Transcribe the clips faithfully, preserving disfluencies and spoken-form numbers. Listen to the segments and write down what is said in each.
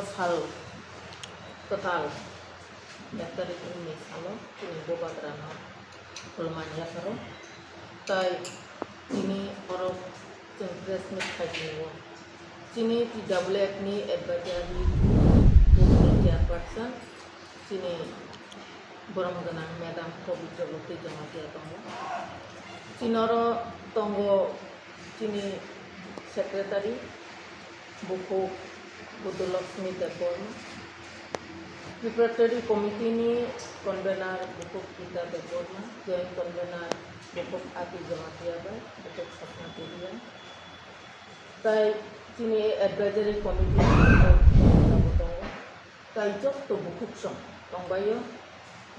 Sal kwtal, ek tarikni salo chini Bubagrano khulumani yapharo. Tai chini oro chwng press meet khai tongo. Chini T W F ni advisory board ni chairperson, chini borom gwnang Madam Pabitra Bhakti Jamatia tongo. Chini oro tongo chini secretary, Bukhuk Budulakshmi Debbarma, preparatory committee ni convener Bukhuk Gita Debbarma, joint convener Bukhuk Ati Jamatia bai Bukhuk Sapna Teria. Tai chini advisory committee ni member rok bo tongo. Tai jotto bukhuksong tongbaio,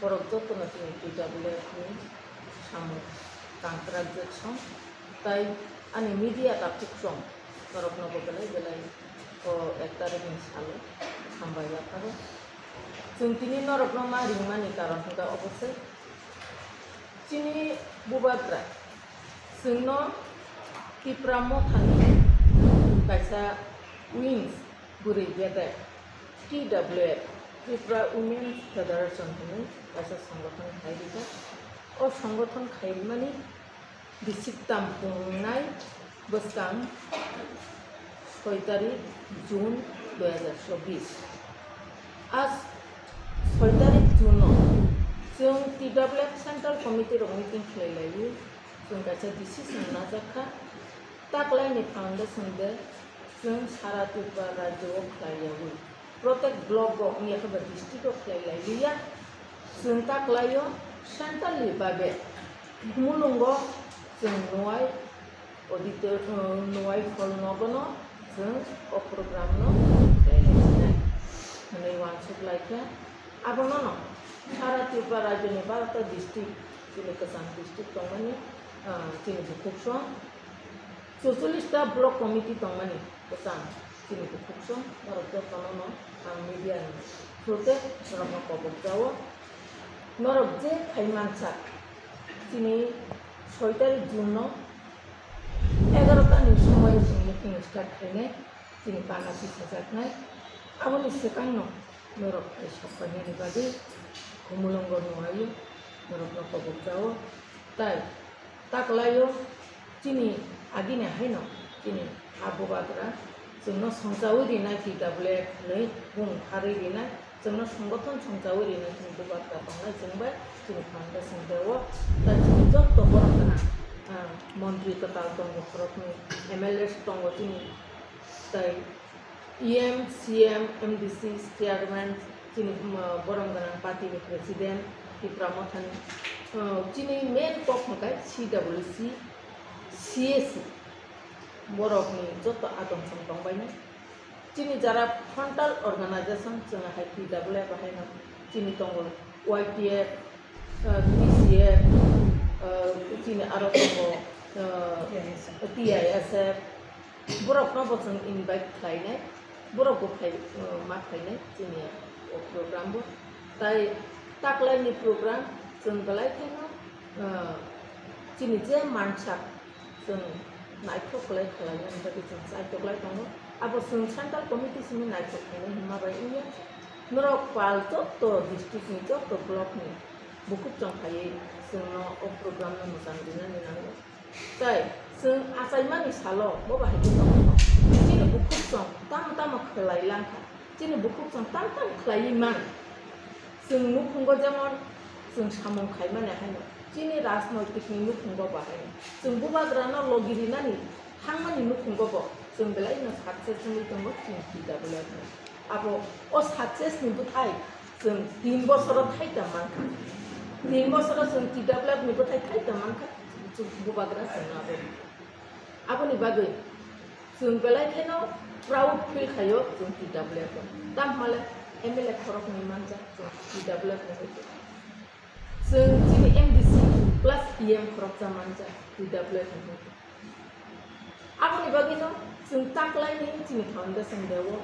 borok jottono chini T W F ni samung tangkrak jeksong, tai ani media takhuksong norokno bo belai belai o ek tarikni salo hambai yapharo. Chwng tini norokno ma ringmani karon hwnkha obo se chini Bubagra chwngno Tipra Mothani kaisa wings bwrwi bedek T W F, Tripura Women's Federation hwnwi kaisa songothon khai rijak. O songothon khaimani bisik tam pungnai bwskang soi tarik June dui hazar chobbish. A soi tarik June o chwng T W F Central Committee rok meeting khlai laiwi chwng kaisa decision najak kha. Taklaini foundation de chwng sara Tripura rajyo o khlai yawi. Protek block o wngya khe ba district o khlai lai liya. Chwng ta khlaio central ni babe mulungo chwng nuai auditor, uh, nuai hall nogono chwng o program no khlai lai sinai hwnwi uansuk lai khe. Abono no sara Tripura rajyo ni barota district, chini kwcham district tongmani, uh, chini bukhuksong Chuchullis ta block committee tongmani kwcham chini bukhuksong norok jotono no ang media ni through te norok no kobok jao. Norok je khai mansak chini soi tarik June no egaroh ta ni somoi o chwng meeting start khainai, chini pana tisajaknai. Aboni swkang no norok khai sok painani bagwi khumulwngo nuaio norok no kobok jao. Tai Taklaio chini agini haino chini ha Bubagra chwngno songchawi rinai T W F hwnwi bung pharwi rinai, chwngno songothon songchawi rinai chini Bubagra tongnai chwng bai chini foundation day o. Tai chini jotto borok gwnang, ah, montri kwtal tongo, khoroknwi M L As tongo chini, tai E M, C M, M D C, chairman, chini, um, borom gwnang party ni president, Tipra Mothani, uh, chini main kok hwnkhe C W C, C A C, borokni joto adong song tongbainai. Chini jara frontal organization, chwng hai T W F haino chini tongo Y T F, uh, T C F, uh, chini aro tongo, uh, T I S F. Borokno bo chwng invite khlainai, borok bo khlai, uh, ma khlainai chini o program bo. Tai taklaini program chwng belai kheno, uh, chini je mansak chwng naithok khlai khlainani bagwi chwng chaitok lai tongo. Abo chwng central committee simi naithok khlainai hwnma bai wngya. Norok pal jotto district ni, jotto block ni bukhuk chong phaiwi chwngno o program no mwchang rinani nango. Tai chwng achaimani salo bo bahai khe tongkha. Chini bukhuk chwng tamo tamo khlai langkha. Chini bukhuk chwng tamo tamo khlaiwi man. Chwng nukhungo jemon chwng samung khaimani haino. Chini rajnoitikni nukhungo bahai. Chwng Bubagrano logi rinani thangmani nukhungo bo chwng belaino success wngwi tongo chini T W F no. Abo o success ni bwthai chwng tin bosoro thaita mankha. Tin bosoro chwng T W F ni bwthai thaita mankha, chwng Bubagra chwng abo. Aboni bagwi chwng belai kheno proud feel khaio chwng T W F o. Tamo hwnle M L A khoroknwi manjak chwng T W F ni bagwi. Chwng chini M D C plus E M khoroksa manjak T W F ni bagwi. Aboni bagwino chwng taklaini chini foundation day o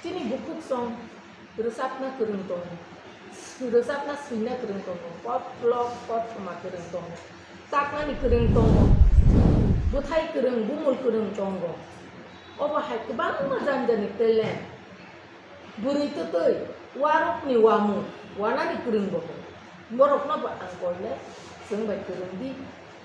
chini bukhuk song rwchapna kwrwng tongo, rwchapna swina kwrwng tongo, koplok kothoma kwrwng tongo, taknani kwrwng tongo, bwthai kwrwng, bumul kwrwng tongo. Obo hai kwbangma jani jani talent. Bwrwi twtwi, warokni wamung, wanani kwrwng bo hwn. Norokno bo ang koinai, chwng bai kwrwng di,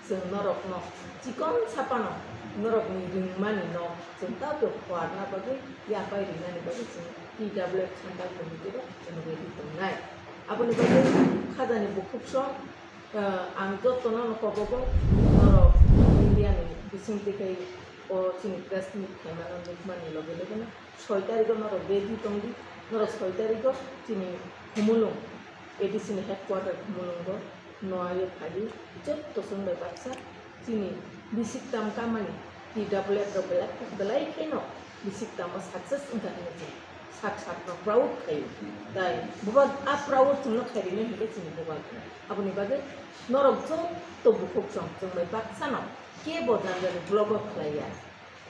chwng norokno chikon sapano, norokni rwngmani no chwng tawkhe phuarna bagwi, yapai rwnani bagwi chwng T W F Central Committee rok chwng ready tongnai. Aboni bagwi khajani bukhuk song, ah, ang jotono no kobogo, norok media ni bising twi khai o chini press meet khaimano nukmani loge loge no. Soi tarigo norok ready tongdi, norok soi tarigo chini Khumulwng, A D C ni headquarter Khumulwngo noyo phaiwi jotto chwng bai baksa chini bisik tam kamani T W F rok belai, belai kheno bisik tamo success wngkha hinwi chwng sak sakno proud khaio. Tai bubagra proud chwngno khairino hinkhe chini bubagra. Aboni bagwi norok jotto bukhuk chwng, chwng bai baksano kebo jani jani blogo khlaiya.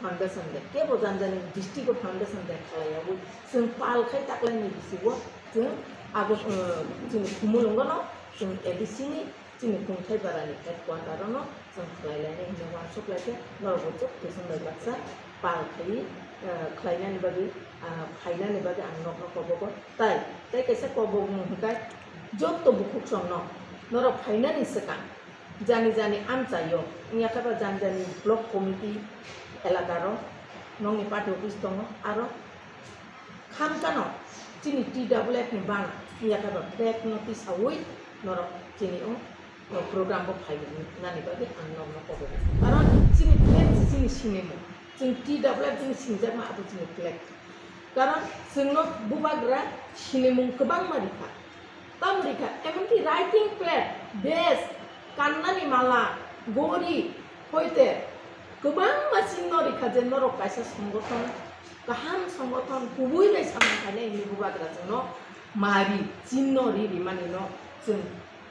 Foundation de, kebo jani jani district o foundation de khlaiyawi chwng pal khai taklaini bisingo chwng abo, uh, chini Khumulwngono chwng A D C ni chini Kungthai Barani headquarter no chwng khlai lainai hinwi uansuk lai khe norok bo chwng bai baksa pal khai, uh, khlainani bagwi, uh, phainani bagwi ang nokno kobogo. Tai, tai kaisa kobokmung hwnkhe jotto bukhuk chwngno norok phainani swkang jani jani amchaio, wngya khe ba jani jani block committee elakaro nokni party office tongo, aro khamkano chini T W F ni bana wngya khe ba flag no tisawi norok chini o, o program bo phai nani bagwi ang nokno kobogo. Karon chini flag se chini sinimung, chwng T W F chini singjakma abo chini flag. Karon chwngno bubagra sinimung kwbangma rikha. Tamo rikha, emonki writing pad, bes, kannani mala, gori, hoite kwbangma chini no rikha je norok kaisa songothon, kaham songothon, kubui bai samung khainai hinwi bubagra chwngno mari, chini no ri rimani no chwng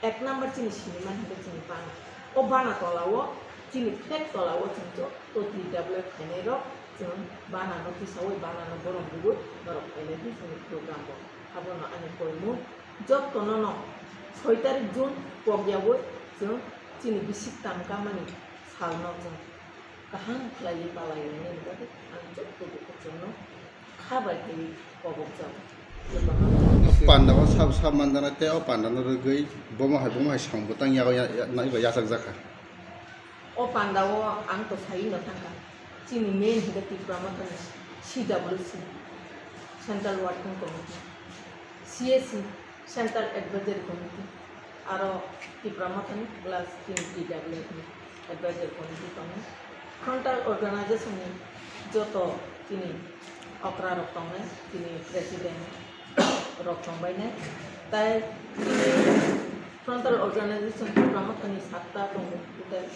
ek number chini sinimani hinkhe chini bana. O bana tolao, chini flag tolao chwng jotto T W F khainai rok chwng bana no tisawi, bana no borom rwwi norok khailai di chini program bo. Abono ani koimung. Jottono no soi tarik June pokyaui chwng chini bisik tam kamani salno chwng kaham khlaiwi palai lainani bagwi ang jotto bukhuk chwngno kha bai khe kobokjago. Pandao sab sab manjana tei o pandano rwgwi bomo hai bomo hai samung bwtang yago ya-, ya-, naiba yachakjakha. O pandao ang to sai no thangkha. Chini main hinkhe Tipra Mothani C W C, Central Working Committee, C A C, Central Advisory Committee, aro Tipra Mothani plus chini T W F ni Advisory Committee tongo. Frontal Organization ni joto chini okra rok tongnai, chini president rok tongbainai. Tai chini frontal organization Tipra Mothani satta tongo, tei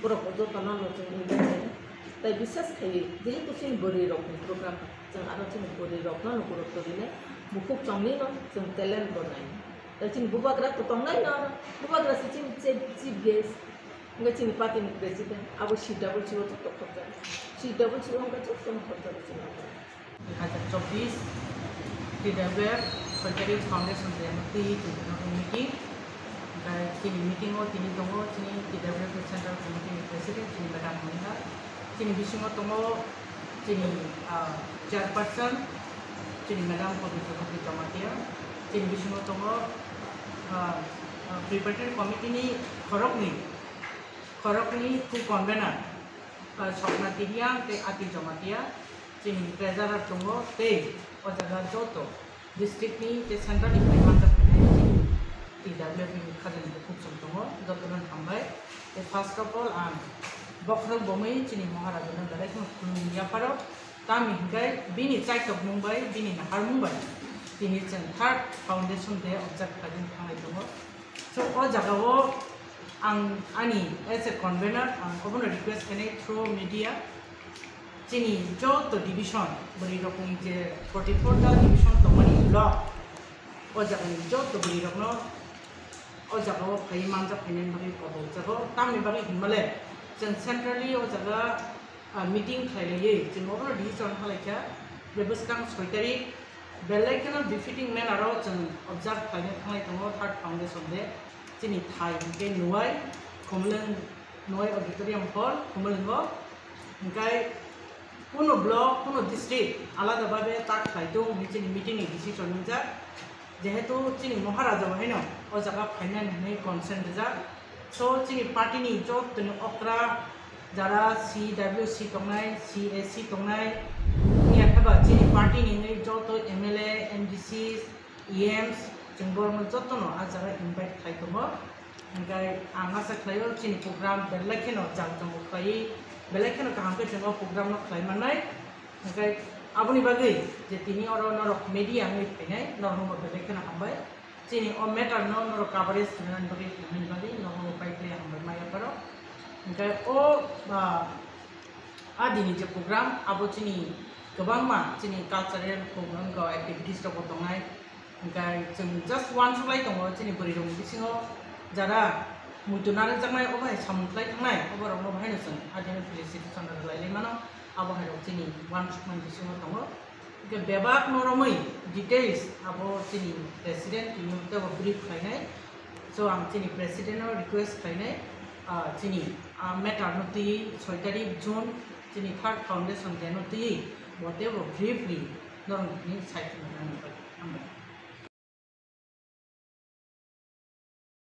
borok jotono no chwng invite khainai. Tai bisas khaiwi jehetu chini bwrwi rokni program, chwng aro chini bwrwi rokno no gurutto rinai, bukhuk chongni no chwng talent bo nainai. Tai chini bubagra to tongnai no, bubagra se chini chief, chief guest, hwnkhe chini party ni president, abo C W C o joto khorokjak, C W C o hwnkhe joto khorokjak chini. Dui hajar chobbish T W F Soikari Foundation Day no twi chwng meeting. Hwnkhe chini meeting o tini tongo chini T W F Central Committee ni President chini Madam Monika, chini bisingo tongo chini, ah, Chairperson chini Madam Pabitra Bhakti Jamatia, chini bisingo tongo, ah, ah, Preparatory Committee ni khoroknwi, khoroknwi co-convener, ah, Swapna Tiriang tei Ati Jamatia. Chini treasurer tongo tei o jaga joto district ni tei central ni phai manjak phai chini T W F ni khajani bukhuk chwng tongo, jotono hambai. Tei first of all ang bokhorok bomwi chini Maharaj no belai kheno khulumung yapharo, tamni hinkhe bini chaitok mung bai, bini naharmung bai tini chwng third foundation day observe khlaina thanglai tongo. So o jaga o ang ani as a convener ang obono request khainai through media, chini joto division, bwrwi rokni je forty four ta division tongmani block, o jagani joto bwrwi rokno o jaga o phaiwi manjak phainani bagwi kobok jago. Tamni bagwi hinmale chwng centrally o jaga, ah, meeting khlai laiwi chwng obono decision halaikha je bwskang soi tarik belai kheno befitting manner o chwng observe khlaina thanglai tongo third foundation day. Chini thai hinkhe Nuwai, Khumulwng, Nuwai Auditorium Hall, Khumulwngo. Hinkhe Kuno block, kuno district alada babe tak khlai tong hwnwi chini meeting ni decision wngjak. Jehetu chini Maharaja bo haino o jaga phainani hwnwi consent rijak. So chini party ni joto ni okra jara C W C tongnai, C A C tongnai, wngya khe ba chini party ni hwnwi joto M L A, M D C, E Ms, chwng borokno jotono ah jaga invite khlai tongo. Hwnkhe ang asa khlaio chini program belai kheno jang jong khlaiwi, belai kheno kaham khe chwng o program no khlai mannai. Hwnkhe aboni bagwi je tini oro norok media wngwi phainai, norokno bo belai kheno hambai. Chini o matter no norok coverage khlainani bagwi, khlainani bagwi norokno bo pai pai hambai ma yapharo. Hwnkhe o, ah, a dini je program, abo chini kwbangma chini cultural program go activities rok bo tongnai. Hwnkhe chwng just uansuk lai tongo chini bwrwi rokni bisingo jara muitu narwkjaknai, obo hai samung khlai thangnai, obo rokno bo haino chwng a dini felicitation rwlai lai mano, abo hai rok chini uansukmani bisingo tongo. Hwnkhe bebak no romwi details abo chini president tini tebo brief khlainai. So ang chini president no request khlainai, ah, chini, ah, matter no twi soi tarik June chini third foundation day no twi bo tebo briefly norok ni sai khna nang bai. Hambai.